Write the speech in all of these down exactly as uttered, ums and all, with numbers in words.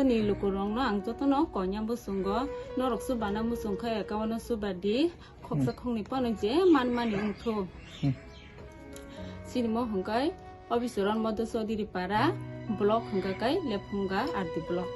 Ni lukurokno ang jotono koinai bwswngo, norok chubana muchung khe account-o chuba di, khoksa Hmm. khoknwi phano je manmani wngthu. Hmm. Chini mo hwnkhe Obichoron Modu Chaudhary Para, block hwnkhe kai Lephunga R D block.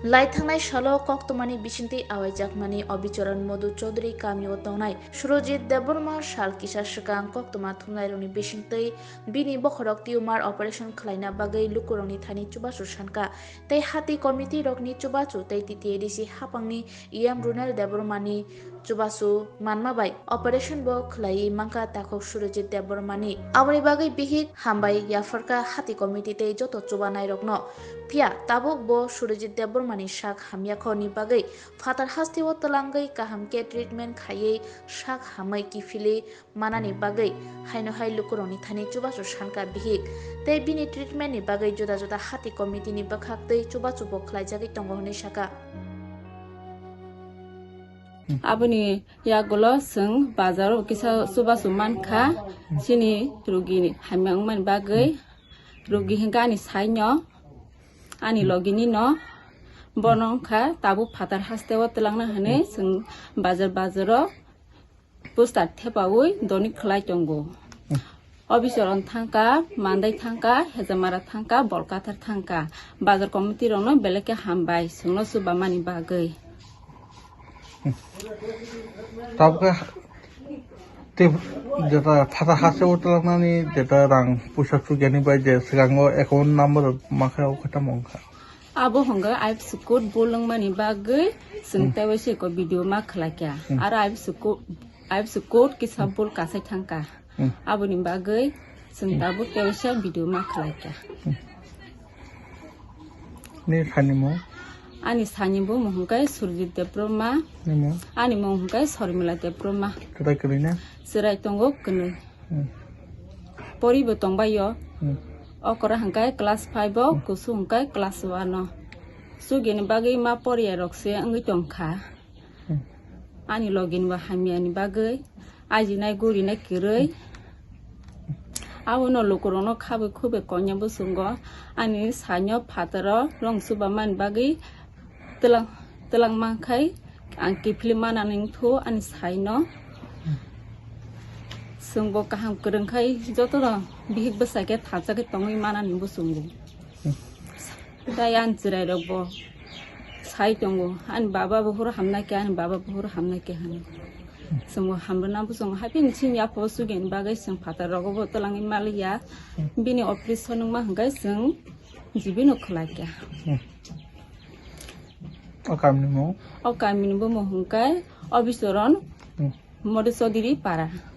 Lai thangnai salo koktwmani bisingtwi awaijakmani Obichoron Modu Chaudhary kamio tongnai Surojit Debbarma sal kisa swkang koktwma thumnairokni bisingtwi bini bokhorok tumor operation khlaina bagwi lukurokni thani chubachu sankha. Tei hati committee rokni chubachu tei T T A D C haphangni E M Runel Debbarmani chubachu manma bai operation bo khlaiwi mankha takhuk Surojit Debbarmani. Aboni bagwi bihik hambai yapharkha hati committee tei joto chubanairokno. Phiya tabuk bo Surojit Debbarmani sak hamya khorni bagwi phatar hasteo twlangwi kaham khe treatment khaiwi sak hamwi kiphilwi manani bagwi haino hai lukurokni thani chubachu sankha bihik. Tei bini treatment ni bagwi juda juda hati committee ni bwkhak tei chubachu bo khlaijagwi tongo hwnwi sakha. Aboni yagulo chwng bazaro kisa chubachu mankha, chini rugi hamya wngmani bagwi. Rugi hwnkha ani saino, ani logini no, bono wngkha tabuk phatar hasteo twlangna hwnwi chwng bazar bazaro poster thepawi doni khlai tongo. Hmm. Obichoron thangkha, Mandai thangkha, Hejamara thangkha, Bolkathar thangkha. Bazar committee rokno belai khe hambai, chwngno chubamani bagwi. Hmm. Tabukhe te jeta phatar hasteo twlangnani jeta rang puisa chukyani bai je swkango account number mankha o khe tamo wngkha. Abo hwnkhe I F S C code bo lwngmani bagwi chwng Hmm. teibo se ko video ma khlai kha. Hmm. Aro I F S C co-, I F S C code kisa bul kasai thangkha. Hmm. Aboni bagwi chwng Hmm. tabuk teibo se video ma khlai kha. Hmm. Ni sani mo? Ani sani bo mung hwnkhe Surjit Debbarma. Ni mo? Ani mung hwnkhe Sormila Debbarma. Chwrai kwrwi na? Chwrai tongo kwnwi. Hmm. Poribo tongbaio. Hmm. Okora hwnkhe class five o, Hmm. kusu hwnkhe class one o. Sugini bagwi ma poriya rok se wngwi tongkha. Hmm. Ani logini bo hamyani bagwi ajinai gurinai kwrwi. Abono lukurokno khabai khubai konya bwswngo. Ani saino phataro rong chubamani bagwi twlang, twlang mankhai. Ang kiphilwi manani wngthu ani saino. Chwngbo kaham kwrwngkhai jotono bihik bwsai khe thansa khe tongwi manani bo chwngbo. Tei ani chwrairokbo sai tongo, ani baba bo horo hamnai khe, ani baba bo horo hamnai khe hwnwi. Chwngbo hamrwna bo chwng haphini chini yapha o sugini bagwi chwng phatar rogo bo twlangwi maliya. Bini operation wngma hwnkhe chwng jibino khwlai kha. O kamini mung? O kamini bumung hwnkhe Obichoron Hmm. Modu Chaudhary Para.